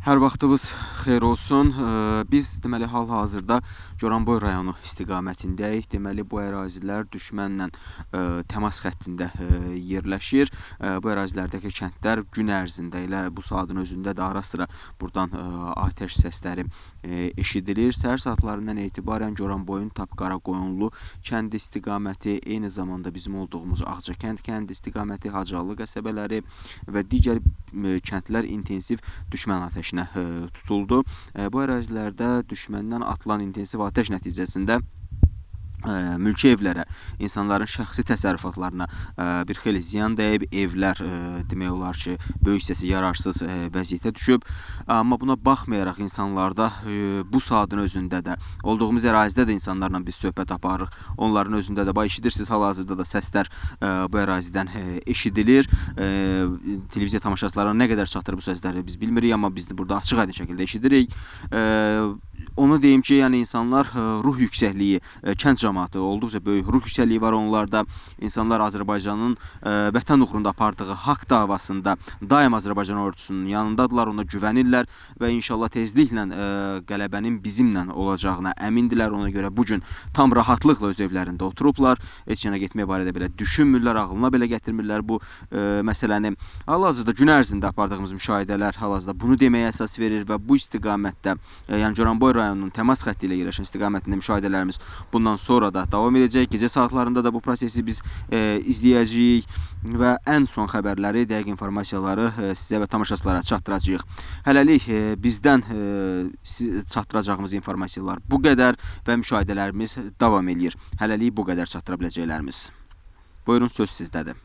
Hər vaxtınız xeyir olsun. Biz deməli hal-hazırda Goranboy rayonu istiqamətindəyik. Deməli bu ərazilər düşmənlə təmas xəttində yerləşir. Bu ərazilərdəki kəndlər gün ərzində elə bu saatın özündə də ara-sıra buradan atəş səsləri eşidilir. Səhər saatlarından etibarən Goranboyun Tap Qaraqoyunlu kəndi istiqaməti, eyni zamanda bizim olduğumuz Ağcakənd kəndi istiqaməti, Hacallı qəsəbələri və digər kəndlər intensiv düşmən atəşinə tutuldu. Bu ərazilərdə düşməndən atılan intensiv atəş nəticəsində mülki evlərə, insanların şəxsi təsərrüfatlarına bir xeyli ziyan dəyib, evlər demək olar ki, böyük hissəsi yararsız vəziyyətə düşüb. Amma buna baxmayaraq insanlarda bu saatın özündə də, olduğumuz ərazidə də insanlarla biz söhbət aparırıq. Onların özündə də, bax eşidirsiniz, hal-hazırda da səslər bu ərazidən eşidilir. Televiziya tamaşaçılarına nə qədər çatır bu səsləri biz bilmirik, amma biz burada açıq-aydın şəkildə eşidirik. Onu deyim ki, yəni insanlar ruh yüksəkliyi, kənd cəmaatı olduqca böyük ruh yüksəkliyi var onlarda. İnsanlar Azərbaycanın vətən uğrunda apardığı haqq davasında daim Azərbaycan ordusunun yanındadılar, ona güvənirlər və inşallah tezliklə qələbənin bizimlə olacağına əmindirlər. Ona görə bu gün tam rahatlıqla öz evlərində oturublar, heç yana getmək barədə belə düşünmürlər, ağlına belə gətirmirlər bu məsələni. Hal-hazırda gün ərzində apardığımız müşahidələr hal-hazırda bunu deməyə əsas verir və bu istiqamətdə, yəni Goranboy rayonunun təmas xətti ilə yerləşən istiqamətində müşahidələrimiz bundan sonra da davam edəcək. Gecə saatlarında da bu prosesi biz izləyəcəyik və ən son xəbərləri, dəqiq informasiyaları sizə və tamaşaçılara çatdıracağıq. Hələlik bizdən çatdıracağımız informasiyalar bu qədər və müşahidələrimiz davam eləyir. Hələlik bu qədər çatdıra biləcəklərimiz. Buyurun, söz sizdədir.